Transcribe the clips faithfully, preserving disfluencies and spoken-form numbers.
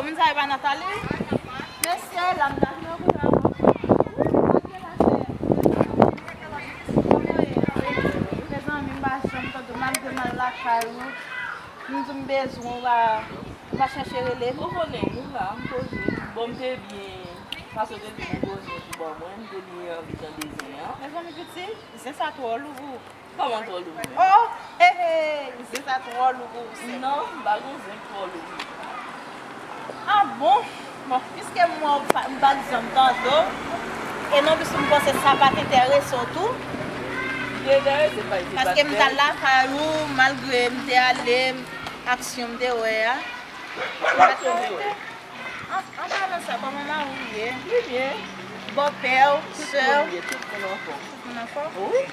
Moun sa yo pa Nathalie? Mesye, la m ta vin rankontre avè w. Mezanmi, m pa janm tande w, malgre m al lakay ou. M di m bezwen w, ou pa, ou pa chèche rele m. Ou konnen, m la, m poze. Bon, m te byen, paske w te di m poze pou ban mwen, m te byen anvi tande zen an. Mezanmi, pitit, zen sa twò lou pou ou. Kòman twò lou pou mwen? Oh, he, he, zen sa twò lou pou ou, sè. Non, m pa gon zen twò lou pou mwen. Ah bon? Bon, piske m wè w pa, m pa t janm tande w, e non plis m panse sa pa t enterese w tou. Li enterese m, pa, li pa t enterese m. Paske m t al lakay ou, malgre m te ale, aksyon m te wè a. Aksyon m te wè. An, an palan sa, kòman mari w ye? Li byen. Bòpè w, sè w? Tout moun byen, tout moun anfòm. Tout moun anfòm? Wi.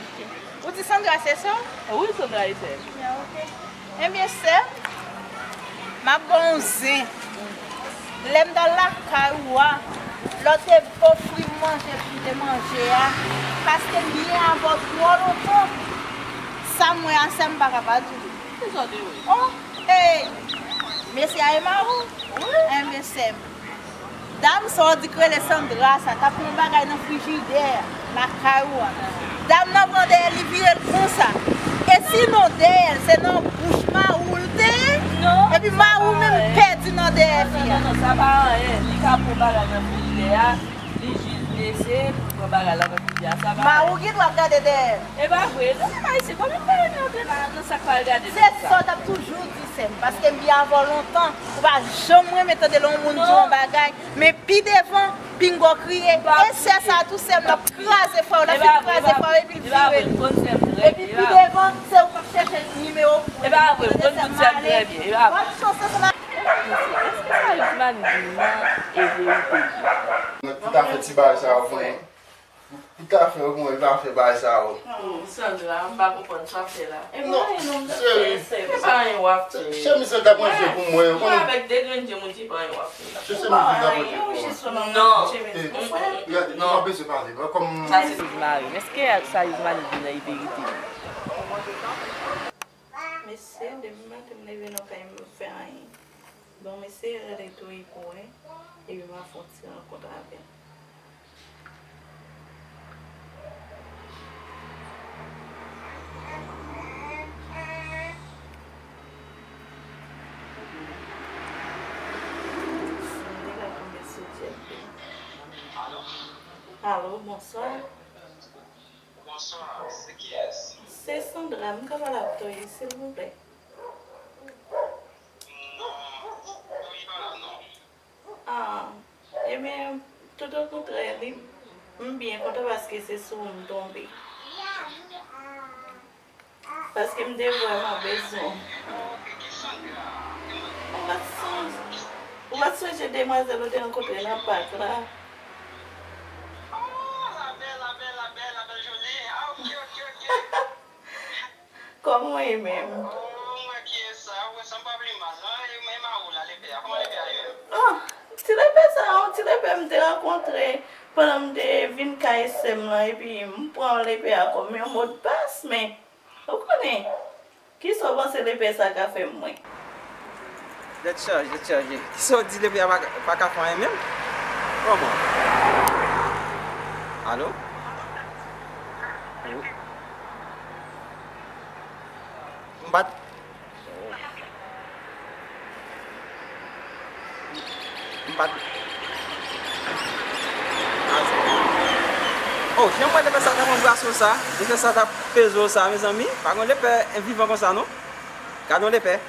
Ok. Ou di Sandra se sè w? Wi, Sandra e sè m. Ya, ok. Ebyen, sè m, m ap ba w yon zen. Lè m t al lakay ou a, lè w te ofri m manje pou m te manje a, paske m byen avè w twò lontan. Sa m wè a, sè m, m pa ka pa di w. Kisa w te wè? Oh, hey! Mesye a e mari w? Wi. Enben, sè m. Dam sa w di k rele Sandra sa, t ap pran bagay nan frijidè lakay ou a. Dam nan pran dèyè l, li vire l konsa. E sinon dèyè l, se nan bouch mari w l te ye? Non, epi mari w menm pèdi nan dèyè fi a. Non, non, non, sa pa anyen. Li ka pran bagay nan frijidè a, li jis blese pou l pran bagay la nan frijidè a. Sa pa anyen. Mari w gen dwa gade dèyè l. E pa vre, non, non, ayisyen, konbyen bagay ki antre nan, nan sa k pa regade nou sa? Se sa w t ap toujou di, sè m, paske m byen avè w lontan. Ou pa janm renmen tande lè yon moun di yon bagay, men pi devan, pinga w kriye. E sè sa a tou, sè m, l ap kraze frè w, l ap fin kraze frè w, epi l vire. Epi pi devan, se ou k ap chèche nimewo pou li. Tande, sè m, m ale. Bòn chans, sè m. Èske sa Yusman di nan e verite li? Mwen tout afè ti bagay sa yo, frè. Tout afè yo pou mwen, pa fè bagay sa yo. Oh, Sandra, m pa konprann sa w fè la. E pa anyen non, m t ap fè, sè m. E pa anyen w ap fè. Chemiz sa t ap manje pou mwen, ou konnen. Mwen avèk de grenn je m, ou di pa anyen w ap fè. Se chemiz sa t ap manje pou mwen. Non. Gade, m pa bezwen pale, non, kòm. Sa se Yusman. Èske sa Yusman di nan e verite li? Mesye, depi maten m leve nan kay m, m fè anyen. Bon, mesye rele tou e pou wè, epi m a fè yon ti rankont avè l. Mwen te ka tonbe sou tèt li. Alo, bonswa. Bonswa, se kiyès? Se Sandra, m ka pale ak Toyi, silvouplè? Non, Toyi pa la, non. Ah, ebyen, toutokontrè, li, m byen kontan paske se sou ou m tonbe. Paske m te vrèman bezwen w. Ou pa t sonje, ou pa t sonje demwazèl ou te rankontre nan pak la? Oh, la belle, la belle, la belle, la belle jolie. Ah, ok, ok, ok. Kòman w ye menm? Oh, mwen ki e sa, ou wè sa m pa vle mal, non? E, e mari w la, lepè a, kòman lepè a ye menm? Oh, ti lepè sa, yon ti lepè m te rankontre pandan m te vin kay sè m lan, epi m pran lepè a kòm yon modpas, men, ou konnen, kisa w panse lepè sa ka fè mwen? Tèt chaje, tèt chaje. Kisa w di, lepè a pa, pa ka fè anyen menm? Kòman? Alo? Wi. M pa t. M pa t. Oh, jan m wè lepè sa t ap anbrase w sa, lepè sa t ap peze w sa, mezanmi. Pa gen lepè vivan konsa, non. Gade yon lepè.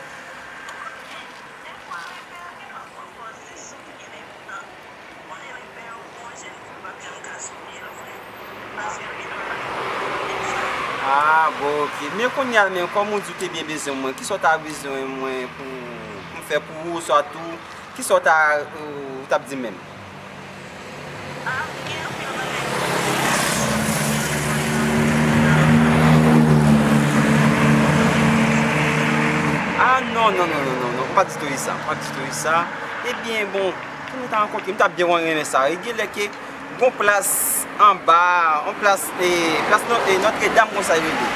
Ah, bon, ok. Men kounye a, men kòm ou di w te byen bezwen mwen, kisa w ta bezwen mwen pou, pou m fè pou ou, oswa tou, kisa w ta, ou t ap di m menm? Ah, non, non, non, m pa di Toyi sa, m pa di Toyi sa. Ebyen, bon, pou nou ta rankontre, m ta byen renmen sa. E gen lè ke gon plas anba, yon plas, e, plas Nò-, e, Nòtredam konsa yo rele.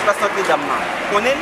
Plas Nòtredam nan. Konnen l?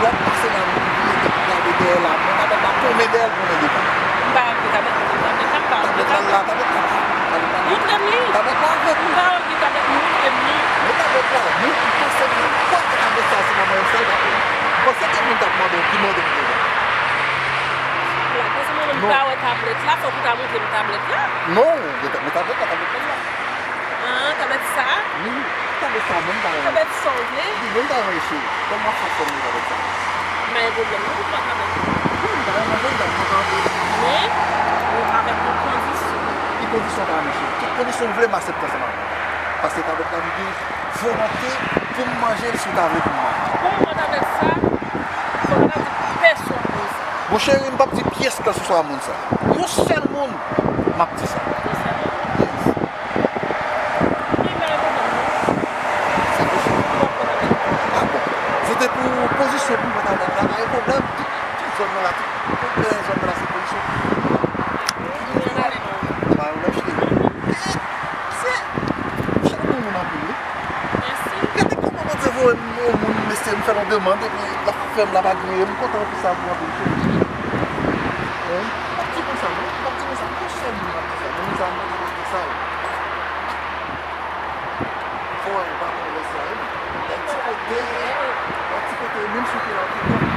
w ap pase la, moun vini, t ap gade dèyè la, men tablèt la tonbe dèyè l, tonbe devan. M pa wè tablèt, tablèt la, m pa wè tablèt la. Tablèt la la, tablèt la la. Tablèt la la. Montre m li. Tablèt la avèk ou. M pa wè ki tablèt, montre m li. Men tablèt la, men m panse ke, kwè ke tablèt sa, se pa mwen menm fè l, pa pou mwen. M panse ke moun t ap mande w ki mande m deja. La, panse mwen menm m pa wè tablèt la, fòk ou ta montre m tablèt la. Non, men tablèt la, tablèt la. Ah, tablèt sa? Wi, tablèt sa menm ta renmen. Tablèt sa w vle? Wi, menm ta renmen cheri. Ban m WhatsApp fò m gen tablèt sa. M pa gen pwoblèm non pou pran tablèt. Wi, m ta renmen jwenn tablèt sa anpil. Men, avèk yon kondisyon. Ki kondisyon ta renmen cheri? Tout kondisyon w vle, m aksepte ansanm avè w. Paske tablèt la m gen volonte pou m manje l si w ta vle pou m manje. Pou m pran tablèt sa, fò w pa di pèsonn konsa. Bon, cheri, m p ap di pyès kèlkeswa moun sa. Yon sèl moun, m ap di sa. Yon sèl moun? Yes. Li pa gen pwoblèm non. Sa te cheri. Ou p ap pran tablèt la. Ah bon. Se te pou pozisyon pou m pran tablèt la, pa gen pwoblèm. Tout, tout zòn nan la, tout, tout, eh, zòn nan la se pozisyon. Wi, wi, wi. Ba yo lè cheri. Se, se yon bon moun anpil, wi. Mèsi. Gade kòman Bondye voye m yon moun, mesye, m fè l yon demann, epi l ap fè m, l ap agreye m, m kontan pou sa, pou anpil cheri. Wi. M p ap di konsa, non, m p ap di konsa, m pa sèl moun k ap di sa, moun sa, m pa di sa. Fò w pa konn lè sa, wi. Yon ti kote, yon ti kote, menm si w te la, w te konn.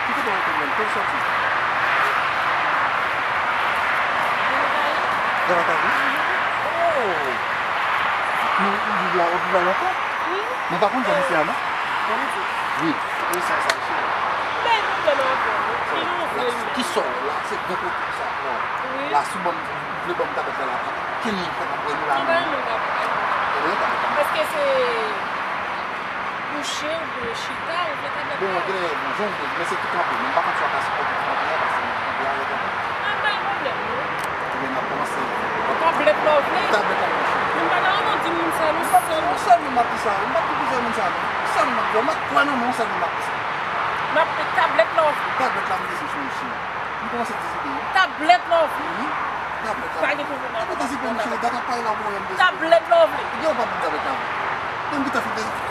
Ki kote w rete menm? Kote w soti? Gravatayi? Oh! Ou, ou viv la, ou viv la lontan? Wi. Men pa konn zòn isi a, non? Ban m di w. Wi. Wi, sa, sa, cheri. M pa gen pwoblèm avè w, non. Ki nou vle menm. Ki sa w la? Se bon kote sa, non. Wi. La, si w ban m, ou vle ban m tablèt la, la, ki moun k ap wè nou la menm? Anben, moun k ap wè. Ebyen, tablèt la. Èske se kouche oubyen chita, ou vle tablèt la? Bon, gen, bon, jan w vle, men se tou kanpe. Men m pa konn si w ap asepte pou kanpe a, paske m kanpe a, yo kanpe. Anben, pwoblèm, non. Ebyen, n ap kòmanse. Tablèt la w vle? Tablèt la, monchè. Men m pa ta renmen w di moun sa, non, sèl. Yon sèl moun m ap di sa, wi. M p ap di plizyè moun sa, non. Yon sèl moun m ap di sa. M pa kwè nan men yon sèl moun m ap di sa. M ap, tablèt la w vle? Tablèt la m bezwen, cheri, cheri. M kòmanse dezide, wi. Tablèt la w vle? Wi, tablèt la. Pa gen pwoblèm avè w. Mwen dezide, cheri. Dat ap pale la, mwen dezide. Tablèt la w vle? Ebyen, ou pa ban m tablèt la, non. Men m gentan fin dezide.